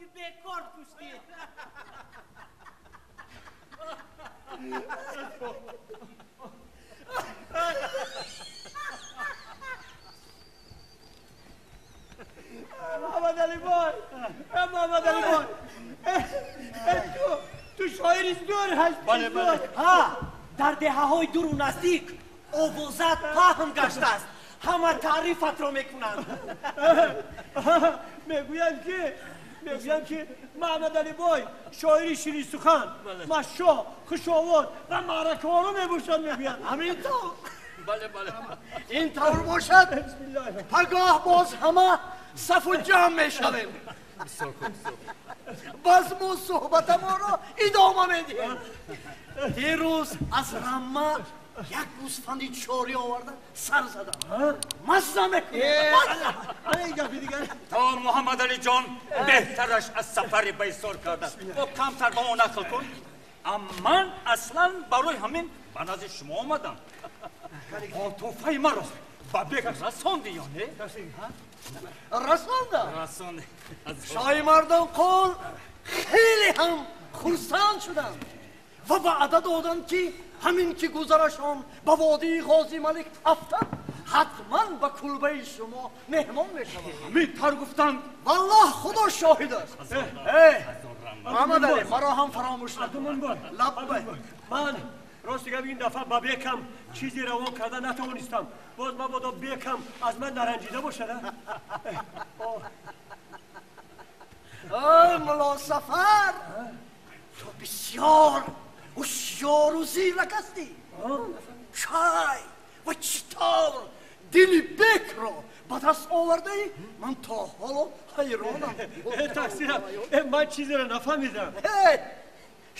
ки бекор куштӣ. محمد علی بای، محمد علی بای، تو شاعری زور هستی. بله بله. ها، дар деҳаҳои дуру наздик овозат паҳн гаштааст. Ҳама таърифатро мекунанд. Мегӯянд ки Муҳаммад Али бой шоири ширинсухан, машшо, хушовоз ва маъракаоро мебошад, мегӯянд. Ҳамин тавр. Бале бале. Ин тавр бошад, пагоҳ боз ҳама сафу ҷамъ мешавем. Базму суҳбатамонро идома медиҳем. Дирӯз аз рамма як гӯсфанди чорӣ оварда сар задам. Мазза мекунем. То Муҳаммад Али ҷон беҳтараш аз сафари ба Ҳисор кардааст. О, камтар ба мо нақл кун. Ман аслан барои ҳамин ба назди шумо омадам. Тӯҳфаи маро ба бек расонди ё не? Расондам. Расонди. Шоҳи мардон қул хеле ҳам хурсанд шуданд ва ваъда доданд, ки ҳамин ки гузарашон ба водии Ғози Малик афтад, ҳатман ба кулбаи шумо меҳмон мешаванд. Ҳамин тавр гуфтанд? Валлоҳ, худо шоҳид аст. Муҳаммад Али, маро ҳам фаромӯш накун. Лаббай. Ман рости гап ин дафъа ба бекам чизе равон карда натавонистам. Боз мабодо бекам аз ман наранҷида бошад. Ой, Мулло Сафар, ту бисёр ҳушёру зирак ҳастӣ. Кай ва чӣ тавр дили бекро ба даст овардаӣ, ман то ҳоло ҳайронам. Тақсирам, ман чизеро нафаҳмидам.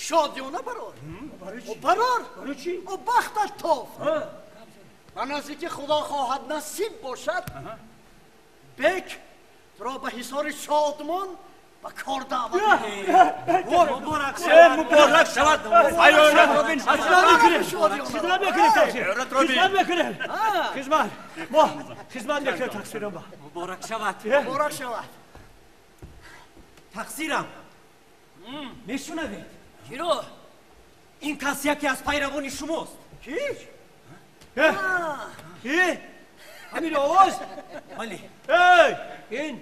Шодиёна барор, барор, бахтат тофт. Ба наздики худо хоҳад насиб бошад, бек туро ба ҳисори шодмон ба кор даъват. Муборак шавад. Ҳайёнат робин. Хизмат мекунем, тақсир. Хизмат мекунем. Хизмат. Мо хизмат мекунем, тақсирам. Муборак шавад. Муборак шавад. Тақсирам, мешунавед? Чиро? Ин кас яке аз пайравони шумост. Ки? Ҳамин овоз? Бале. Ин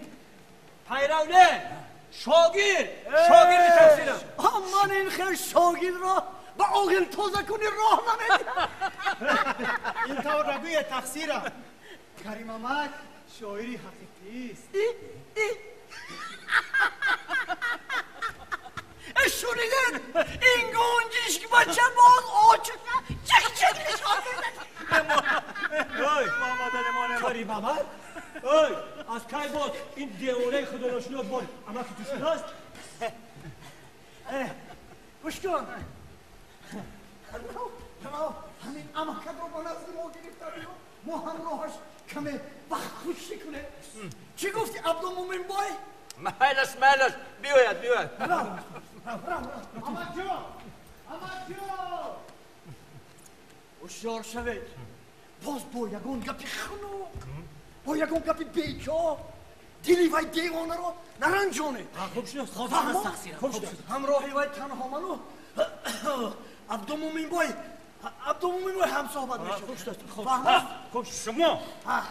пайрав не, шогирд, шогирди тақсирам. Ман ин хел шогирдро ба оғил тоза кунӣ роҳ намедиҳам. Ин тавр нагӯед, тақсирам. Карим Амак шоири ҳақиқист. Шунидед? Ин гунҷишк бача боз очуша чиқ-чиқ нишон медад. Карим Амак? Ой, аз кай боз ин девонаи худоношинос боз амаки ту шудааст? Гӯш кун. Ҳамин амакатро ба назди мо гирифта биё, мо ҳамроҳаш каме вақтхушӣ кунем. Чӣ гуфти, Абдумумин бой? Майлаш, майлаш, биёяд, биёяд. Амакҷон, амакҷон! Ҳушёр шавед. Боз бо ягон гапи хунук, бо ягон гапи беҷо дили вай девонаро наранҷонед. Хуб шудааст. Хуб шудааст. Ҳамроҳи вай танҳо ману Абдумумин бой, Абдумумин бой ҳамсоҳбат мешавад. Хуб, шумо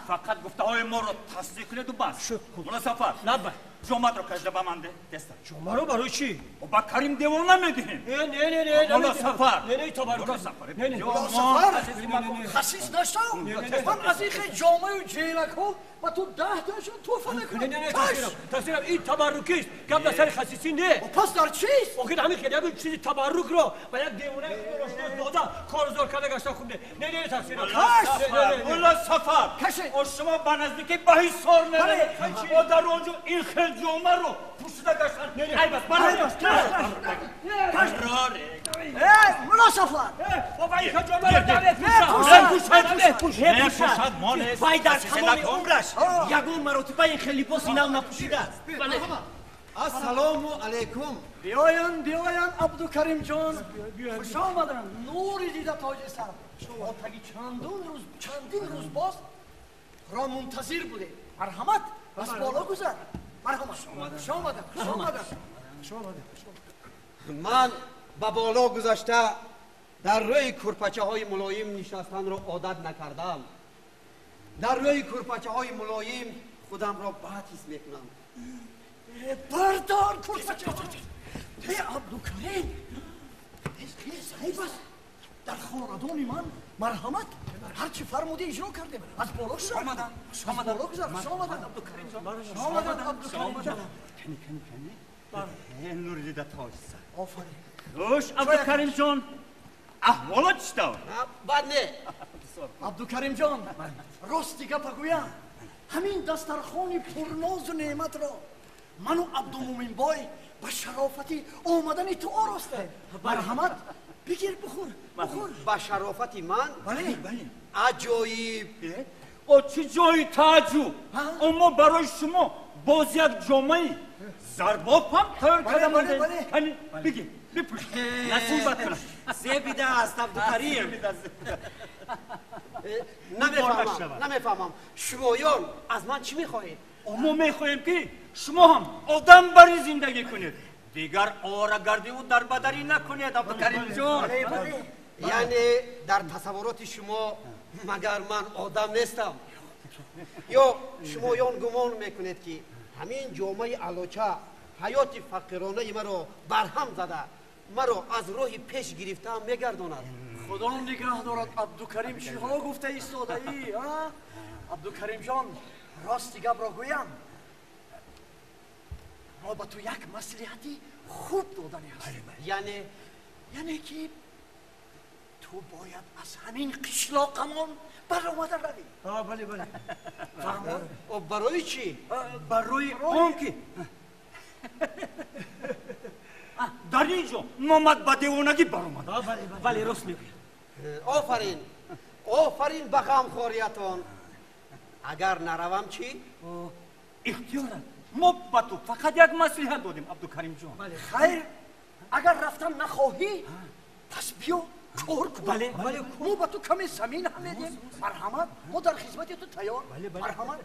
фақат гуфтаҳои моро тасдиқ кунеду бас. Мулло Сафар, лаббай. Ҷоматро кашида ба ман де, деста. Ҷомаро барои чӣ? Ба Карим девона медиҳем. Не, не, не. Мулло Сафар. Не, не, табаррук. Мулло Сафар. Не, не. Мулло Сафар, хасис нашав. Ман аз ин хел ҷомаю ҷелакҳо ба ту 10 таашон туҳфа мекунам. Не, не, не, тақсирам. Тақсирам, ин табаррукист. Гап дар сари хасисӣ не. Пас дар чист? Охир ҳамин хел як чизи табаррукро ба як девонаи худоношинос дода корзор карда гашта хуб не. Не, не, тақсирам. Мулло Сафар, шумо ба наздики ба Ҳисор меравед. О, дар он ҷо ин хел ҷомаро пӯшида гаштан. Айб аст. Мулло Сафар! Вай дар тамоми умраш ягон маротиба ин хел либоси нав напӯшидааст. Ассалому алайкум. Биёянд, биёянд, Абдукаримҷон. Хуш омаданд. Нури дида тоҷи сар. Мо таги чандун рӯз, чандин рӯз боз ро мунтазир будем. Марҳамат, аз боло гузар. Марҳамат. Хуш омадед. Хуш омадед. Хуш омадед. Ман ба боло гузашта дар рӯи курпачаҳои мулоим нишастанро одат накардам. Дар рӯи курпачаҳои мулоим худамро бад ҳис мекунам. Бардор курпачаҳо. Абдукарим, айб аст. Дар хонадони ман марҳамат, ҳарчи фармудӣ иҷро кардем. Аз боло шуд. Омадан. Аз боло гузар. Хуш омадед, Абдукарим ҷон. Хуш омадед, Абдукарим ҷон. Кани, кани, кани. Нури дида тоҷса. Офарин. Хуш, Абдукарим ҷон. Аҳволот чӣ тавр? Бад не. Абдукарим ҷон, рости гапа гӯям, ҳамин дастархони пурнозу неъматро ману Абдумуминбой ба шарофати омадани ту оростем. Марҳамат, бигир, бихӯр, бихӯр. Ба шарофати ман? Бале, бале. Аҷоиб. О, чӣ ҷои тааҷҷуб! Мо барои шумо боз як ҷомаи зарбоф ҳам тайёр карда мондем. Кани, бигир, бипӯш, насибат кунад. Зебида аст, Абдукарим. Намефаҳмам, намефаҳмам. Шумоён аз ман чӣ мехоҳед? Мо мехоҳем, ки шумо ҳам одам барӣ зиндагӣ кунед. Дигар оворагардиву дарбадарӣ накунед, Абдукарим ҷон. Яъне дар тасаввуроти шумо магар ман одам нестам? Ё шумоён гумон мекунед, ки ҳамин ҷомаи алоча ҳаёти фақиронаи маро барҳам зада, маро аз роҳи пеш гирифтаам мегардонад? Худо нигаҳ дорад, Абдукарим, чиҳо гуфта истодаӣ? Абдукарим ҷон, рости гапро гӯям, мо ба ту як маслиҳати хуб додани ҳастем. Яъне? Яъне ки ту бояд аз ҳамин қишлоқамон баромада равӣ. Бале, бале. Барои чӣ? Барои он ки дар ин ҷо номат ба девонагӣ баромад. Бале, рост мегӯяд. Офарин, офарин ба ғамхориятон. Агар наравам чӣ? Ихтиёрат. Мо ба ту фақат як маслиҳат додем, Абдукарим ҷон. Хайр, агар рафтан нахоҳӣ, пас биё кор кун. Бале, бале. Мо ба ту каме замин ҳам медиҳем. Марҳамат, мо дар хизмати ту тайёр. Марҳамат.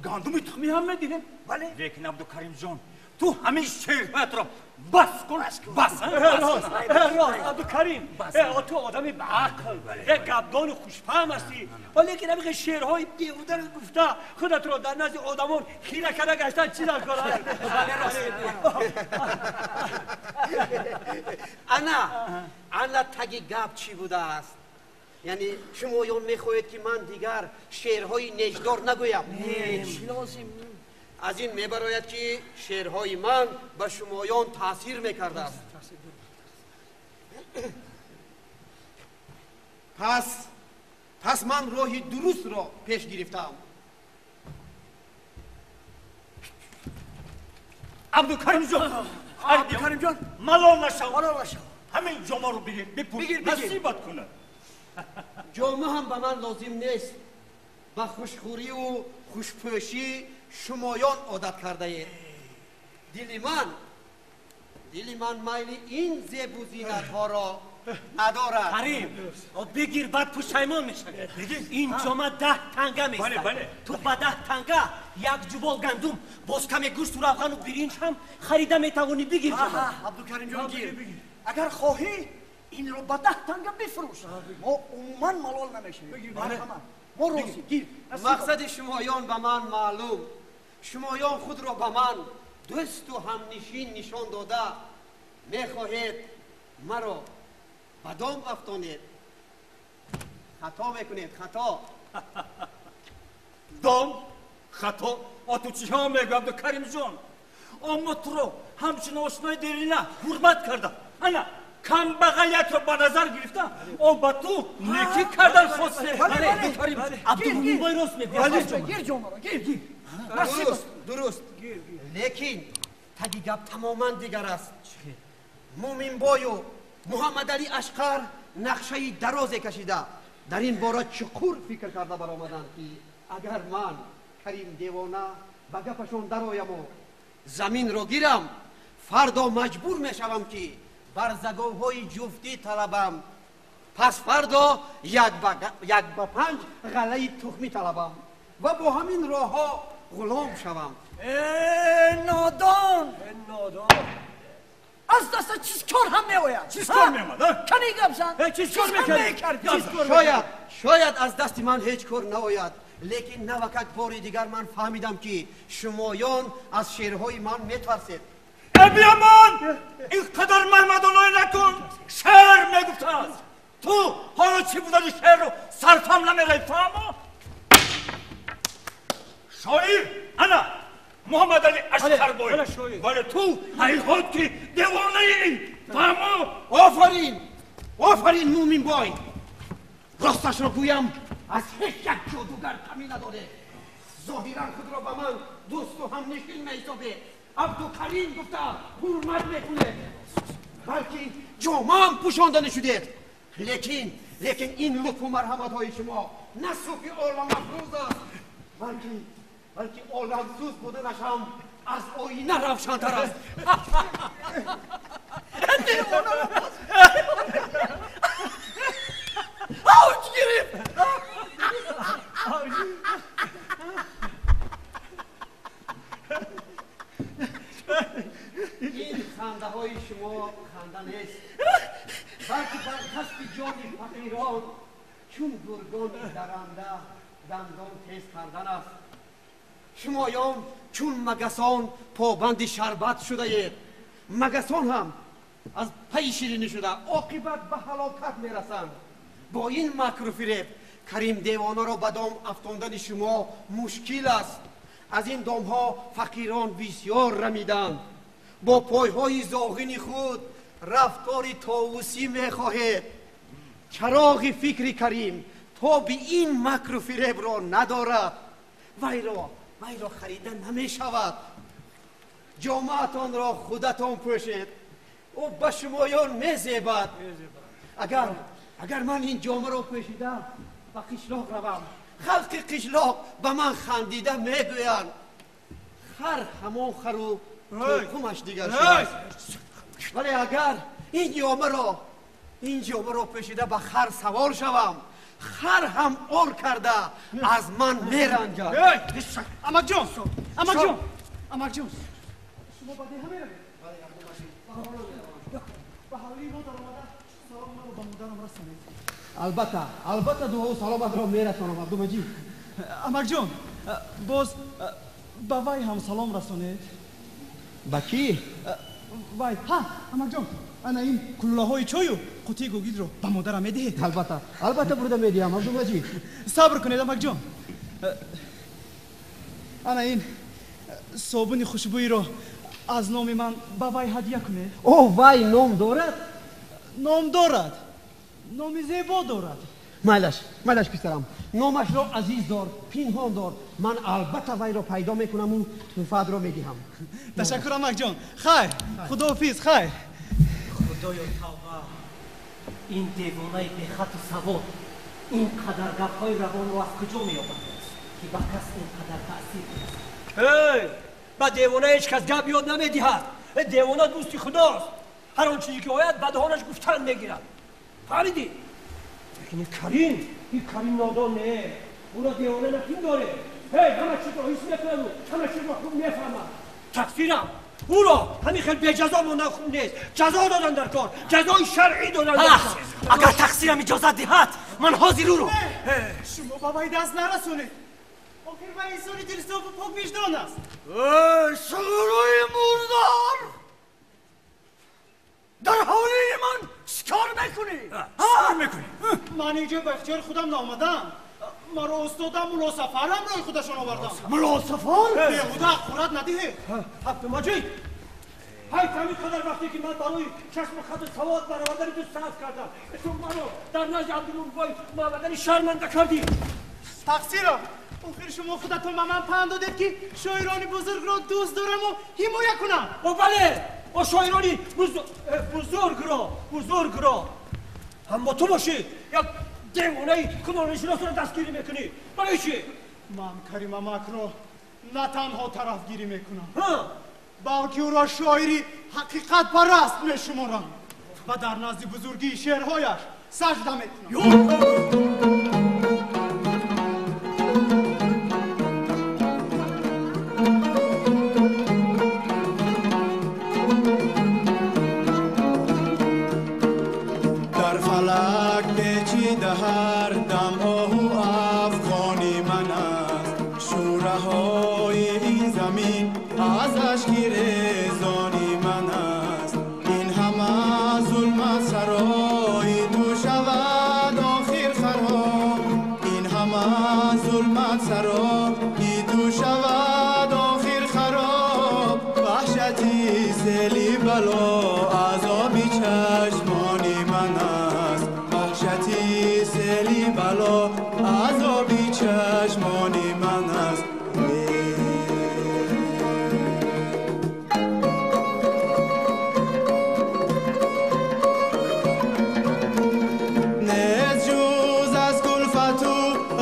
Гандуми тухмӣ ҳам медиҳем. Бале. Лекин Абдукарим ҷон, ту ҳамин шеърҳоятро бас кун, бас. Рост, рост, Абдукарим. Ту одами баақл, гапдону хушфаҳм ҳастӣ, валекин ҳамин шеърҳои беҳударо гуфта худатро дар назди одамон хира карда гаштан чӣ дар кор? Ана, ана таги гап чӣ будааст? Яъне шумоён мехоҳед, ки ман дигар шеърҳои неждор нагӯям? Чӣ лозим? Аз ин мебарояд, ки шеърҳои ман ба шумоён таъсир мекардааст. Пас ман роҳи дурустро пеш гирифтаам. Абдукарим ҷон, Абдукарим ҷон, малол нашав, малол нашав. Ҳамин ҷомаро бигир, бипӯш, насибат кунад. Ҷома ҳам ба ман лозим нест. Ба хушхӯриву хушпӯшӣ шумоён одат кардаед. Дили ман, дили ман майли ин зебу зинатҳоро надорад. Карим, бигир, баъд пушаймон мешавӣ. Ин ҷома 10 танга местад. Ту ба 10 танга як ҷувол гандум, боз каме гӯшту равғану биринҷ ҳам харида метавонӣ. Бигир ҷома. Абдукарим ҷон, гир. Агар хоҳӣ, инро ба 10 танга бифурӯш. Мо умуман малол намешавем. Марҳамат, мо розӣ. Гир. Мақсади шумоён ба ман маълум. Шумоён худро ба ман дӯсту ҳамнишин нишон дода мехоҳед маро ба дом афтонед. Хато мекунед, хато. Дом, хато? О, ту чиҳо мегӯ, Абдукарим ҷон? Мо туро ҳамчун ошнои дерина ҳурмат карда, ана камбағалиятро ба назар гирифта, о ба ту некӣ кардан хостем. Абдумуминбой рост мегӯяд. Гир ҷомаро, гир, гир. Дуруст, дуруст. Лекин таги гап тамоман дигар аст. Муминбою Муҳаммадалӣ Ашқар нақшаи дарозе кашида, дар ин бора чуқур фикр карда баромаданд, ки агар ман, Карим девона, ба гапашон дарояму заминро гирам, фардо маҷбур мешавам, ки барзаговҳои ҷуфтӣ талабам, пас фардо як ба панҷ ғаллаи тухмӣ талабам. ва бо ҳамин роҳҳо ғулом шавам. Нодон, аз дастат чиз кор ҳам меояд. Чиз кор меомад? Кани гап зан. Чиз кор мекардӣ? Шояд аз дасти ман ҳеҷ кор наояд, лекин навакак бори дигар ман фаҳмидам, ки шумоён аз шеърҳои ман метарсед. Биёмон, ин қадар мармадоноӣ накун. Шеър мегуфтааст. Ту ҳоло чӣ будани шеърро сарфам намеравӣ, фаҳмо? Шоир ана Муҳаммадали Ашқарбой, вале ту ҳайҳот ки девонаӣ, фаҳмо? Офарин, офарин, Муминбой. Росташро гӯям, аз ҳеҷ як ҷодугар камӣ надоред. Зоҳиран худро ба ман дӯсту ҳамнишин меҳисобед, Абдукарим гуфта ҳурмат мекунед, балки ҷомаам пӯшонда нашудед. Лекин ин лутфу марҳаматҳои шумо на суфи оламафрӯз аст, балки оламсӯз буданаш ҳам аз оина равшантар аст. Авҷ гирифт. Ин хандаҳои шумо ханда нест, балки бар касби ҷони фақирон чун гургони даранда дандон тез кардан аст. Шумоён чун магасон побанди шарбат шудаед. Магасон ҳам аз пайи ширинӣ шуда оқибат ба ҳалокат мерасанд. Бо ин макру фиреб Карим девонаро ба дом афтондани шумо мушкил аст. Аз ин домҳо фақирон бисёр рамиданд. Бо пойҳои зоғини худ рафтори товусӣ мехоҳед. Чароғи фикри Карим тоби ин макру фиребро надорад. Вайро харида намешавад. Ҷомаатонро худатон пӯшед, ӯ ба шумоён мезебад. Агар ман ин ҷомаро пӯшида ба қишлоқ равам, халқи қишлоқ ба ман хандида мегӯянд: хар ҳамон хару тухмаш дигар шудааст. Вале агар ин ҷомаро пӯшида ба хар савор шавам, хар ҳам ор карда аз ман меранҷад. Амакҷон, амакҷон, амакҷон, шумо ба деҳа меравед? Ба ҳавлии мо даромада салом маро ба модарам расонед. Албатта, албатта, дуову саломатро мерасонам, Абдумаҷид. Амакҷон, боз ба вай ҳам салом расонед. Ба кӣ? Вай, ҳа, амакҷон, ана ин куллаҳои чою қутии гугидро ба модарам медиҳед. Албатта, албатта, бурда медиҳам, Абдумаҷид. Сабр кунед, амакҷон. Ана ин собуни хушбӯиро аз номи ман ба вай ҳадя кунед. О, вай ном дорад? Ном дорад, номи зебо дорад. Майлаш, майлаш, писарам, номашро азиз дор, пинҳон дор. Ман албатта вайро пайдо мекунаму туҳфаатро медиҳам. Ташаккур, амакҷон. Хайр, худоҳофиз, хайр. Худоё, тавба! Ин девонаи бехату савод ин қадар гапҳои равонро аз куҷо меёбад, ки ба кас ин қадар таъсир мерасад? Эй, ба девона ҳеҷ кас гап ёд намедиҳад. Девона дӯсти худост, ҳар он чизе ки ояд ба даҳонаш гуфтан мегирад, фаҳмидӣ? Лекин ин Карим нодон не, ӯро девона напиндоре. Ҳей, ҳама чизро ҳис мекунаду ҳама чизро хуб мефаҳмад. Тақсирам, ӯро ҳамин хел беҷазо мондан хуб нест. Ҷазо додан дар кор, ҷазои шаръӣ додан дар кор. Агар тақсирам иҷозат диҳад, ман ҳозир ӯро. Шумо ба вай даст нарасонед. Охир вай инсони дилсофу поквиҷдон аст. Шӯрои мурдор, дар ҳавлии ман чӣ кор мекунӣ? Чӣ кор мекунӣ? Ман инҷо ба ихтиёри худам наомадам. Маро устодам Мулло Сафар ҳамроҳи худашон овардам. Мулло Сафар? Беҳуда ҳақорат надиҳед. Абдумаҷид, ҳай, ҳамин қадар вақте ки ман барои чашму хату савод баровардани ту сарф кардам, ту маро дар назди Абдулмубой Муҳаммадалӣ шарманда кардӣ. Тақсирам, охир шумо худатон ба ман панд додед, ки шоирони бузургро дӯст дораму ҳимоя кунам. О, бале, о, шоирони бузургро. Аммо ту бошӣ як девонаи худонашиносро дастгирӣ мекунӣ. Барои чӣ? Ман Карим амакро на танҳо тарафгирӣ мекунам, балки ӯро шоири ҳақиқатпараст мешуморам ва дар назди бузургии шеърҳояш сажда мекунам. зони ман аст. Ин ҳама зулмат сарои ту шавад охир хароб. Ин ҳама зулмат сарои ту шавад охир хароб. Ваҳшати сели бало азоби чашмони ман аст. Ваҳшати сели бало азоби чашмони ман аст. Нест ҷуз аз кулфату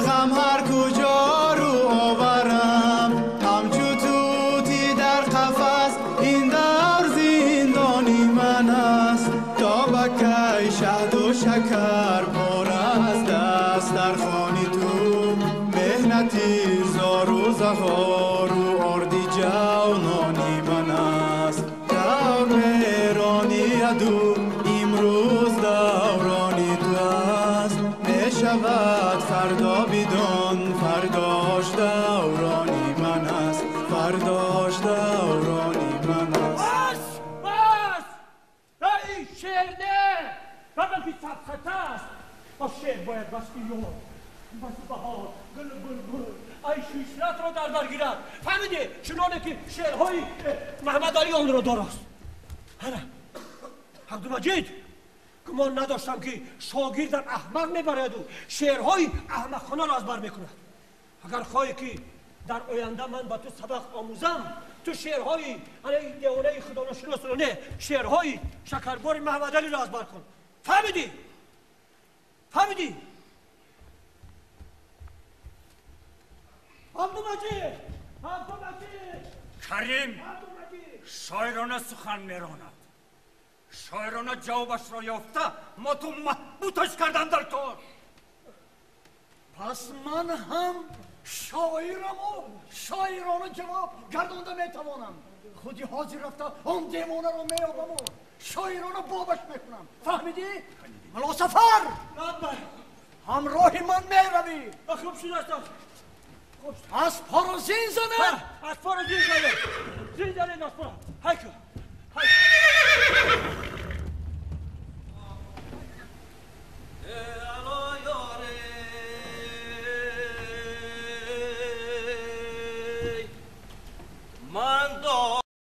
ғам ҳар куҷо рӯ оварам. Ҳамчу тӯтӣ дар қафас ин давр зиндони ман аст. То ба кай шаҳду шакар пора аз дастархони ту. Меҳнати зору заҳору орди ҷавнони ман аст. Давр мерони аду имрӯз даврони ту аст. Мешавад фардо бидон фардош даврони ман аст. Фардош даврони ман аст. Бас! Бас! Эй шеър не! Балки сафсата аст. Ба шеър бояд васфи ёр, васфи баҳор, гулу булбул, айшу ишратро дар бар гирад. Фаҳмидӣ? Чуноне ки шеърҳои Маҳмадалӣ онро дорост. Ҳана Абдумаҷид, гумон надоштам ки шогирдам аҳмақ мебараду шеърҳои аҳмақхонаро аз бар мекунад. Агар хоҳӣ ки дар оянда ман ба ту сабақ омӯзам, ту шеърҳои девонаи худоношиносро не, шеърҳои шакарбори Маҳмадалиро аз бар кун. Фаҳмидӣ? Фаҳмидӣ? Абдумаҷид! Абдумаҷид! Карим Абдумаҷид! шоирона сухан меронад. Шоирона ҷавобашро ёфта мо ту маҳбуташ кардан дар кор. Пас ман ҳам шоираму шоирона ҷавоб гардонда метавонам. Худи ҳозир рафта он девонаро меёбаму шоирона бобаш мекунам. Фаҳмидӣ? Муллосафар! Ҳамроҳи ман меравӣ. Хуб шудааст. Аспҳоро зин занед! Аспҳоро зин занед! Зин занед аспҳоро! Ҳайку! Ман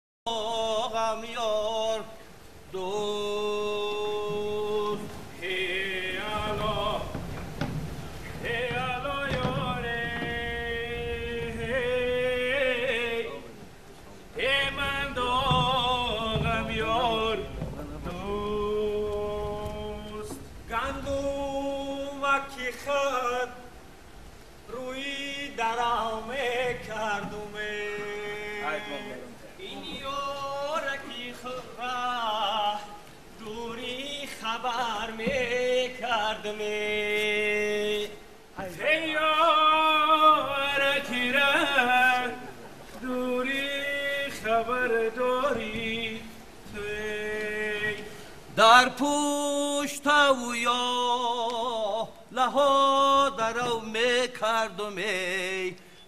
доғам ёр дӯст. Эй ало, эй ало ёре, эй ман доғам ёр дӯст. Гандумаки худ рӯи дарав мекардуме. Ин ёраки худра дури хабар мекардме. Эй ёраки ра дури хабар дорӣ туй. Дар пуштаву ё лаҳо дарав мекардуме.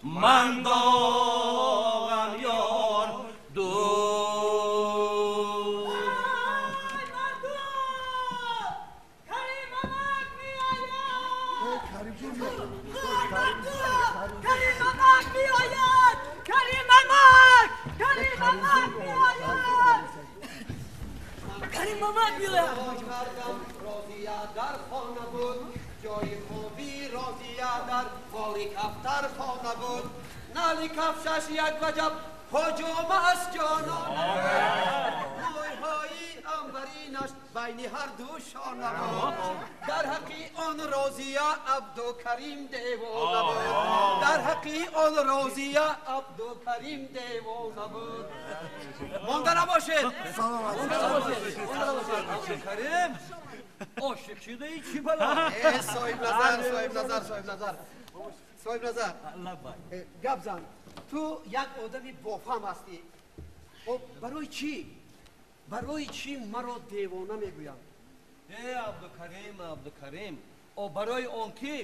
Ман доғам ёр дӯст. Ай мардум! Карим Амак меояд! Ай мардум! Карим Амак меояд! Карим Амак! Карим Амак меояд! Карим Амак меояд! Кардам розия дар хона буд, ҷои хоби розия дар ғори кафтар хона буд. Нали кафшаш як ваҷаб ҳуҷум аз ҷонон. Мӯйҳои анбаринаш байни ҳар ду шона буд. Дар ҳаққи он розия Абдукарим девона буд. Дар ҳаққи он розия Абдукарим девона буд. Монда набошед. Монда набошед. Монда набошед. Абдукарим ошиқ шудаи чӣ бало? Э, соҳиб назар, соҳиб назар, соҳиб назар. Соҳиб назар. Гап зан. Ту як одами бофаҳм ҳастӣ. Барои чӣ? Барои чӣ маро девона мегӯянд? Э, Абдукарим, Абдукарим, барои он ки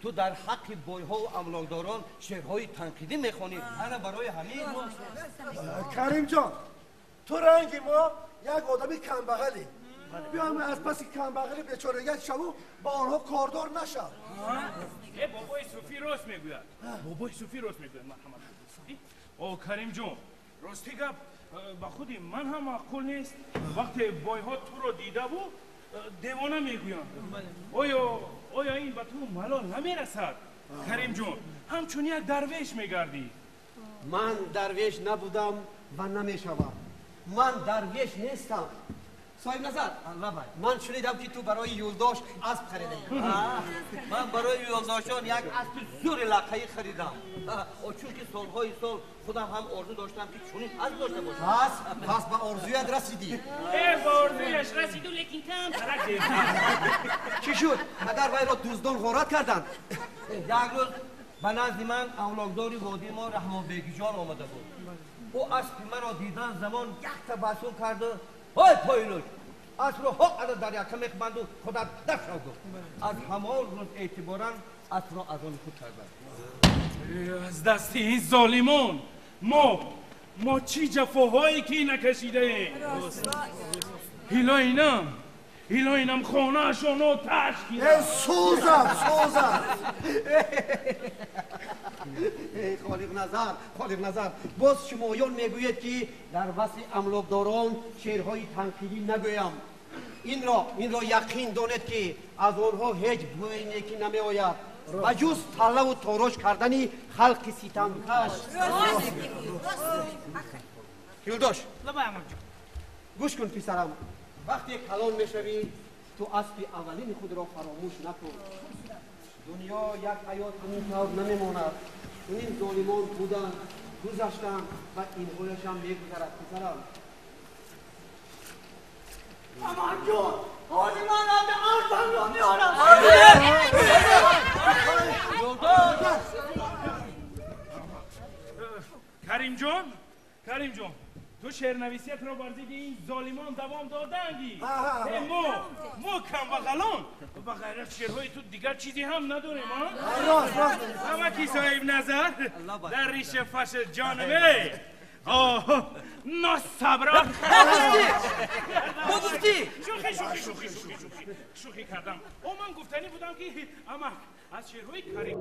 ту дар ҳаққи бойҳову амлокдорон шеърҳои танқидӣ мехонӣ. Ана барои ҳамин. Каримҷон, Ту ранги мо як одами камбағалӣ. Биём аз паси камбағали бечорагият шаву ба онҳо кордор нашав. Э, бобои Суфӣ рост мегӯяд. Бобои Суфӣ рост мегӯяд, марҳамат. О, Каримҷон, рости гап ба худи ман ҳам маъқул нест. Вақте бойҳо туро дидаву девона мегӯянд. Оё ин ба ту малол намерасад? Каримҷон, ҳамчун як дарвеш мегардӣ. Ман дарвеш набудам ва намешавам. Ман дарвеш нестам. Соҳиб назар, ман шунидам ки ту барои юлдош асп харидаӣ. Ман барои юлдошон як аспи зури лаққаӣ харидам. Чунки солҳои сол худам ҳам орзу доштам ки чунин асп дошта бошам. Пас ба орзуят расидӣ. Ба орзуяш расиду, лекин кам тарак дед. Чӣ шуд? Магар вайро дуздон ғорат карданд? Як рӯз ба назди ман авлокдори водии мо Раҳмонбекиҷон омада буд. Ӯ аспи маро дидан замон як табассум карду ҳой пойлуш аспро ҳоқ ада дар яка мехбанду худат дафшав гуфт. Аз ҳамон рӯз эътиборан аспро аз они худ кардам. Аз дасти ин золимон мо чӣ ҷафоҳое ки накашидаем. Ҳилоинам хонаашон оташ гирифт. Сӯзад, сӯзад. Эй Холиқ назар, Холиқ назар, боз шумоён мегӯед ки дар васфи амлокдорон шеърҳои танқидӣ нагӯям. Инро яқин донед ки аз онҳо ҳеҷ бӯи некӣ намеояд ба ҷуз таллаву торош кардани халқи ситамкаш. Юлдош, гӯш кун писарам, вақте калон мешавӣ ту аспи аввалини худро фаромӯш накун. Дунё як ҳаёт ҳамин тавр намемонад. Чунин золимон буданд, гузаштанд ва инҳояшам мегузарад писарам. Аманҷон, ҳоли ман анда аспамро меорам. Каримҷон, Каримҷон, ту шеърнависиятро бар зидди ин золимон давом додаангӣ. Мо камбағалон ба ғайр аз шеърҳои ту дигар чизе ҳам надорем. Ҳамаки соҳиб назар дар риша фаша ҷонам. Носабра. Гуфтӣ? Шӯхӣ, шӯхӣ, шӯхӣ, шӯхӣ, шӯхӣ кардам. О, ман гуфтанӣ будам ки амак аз шеърҳои Карим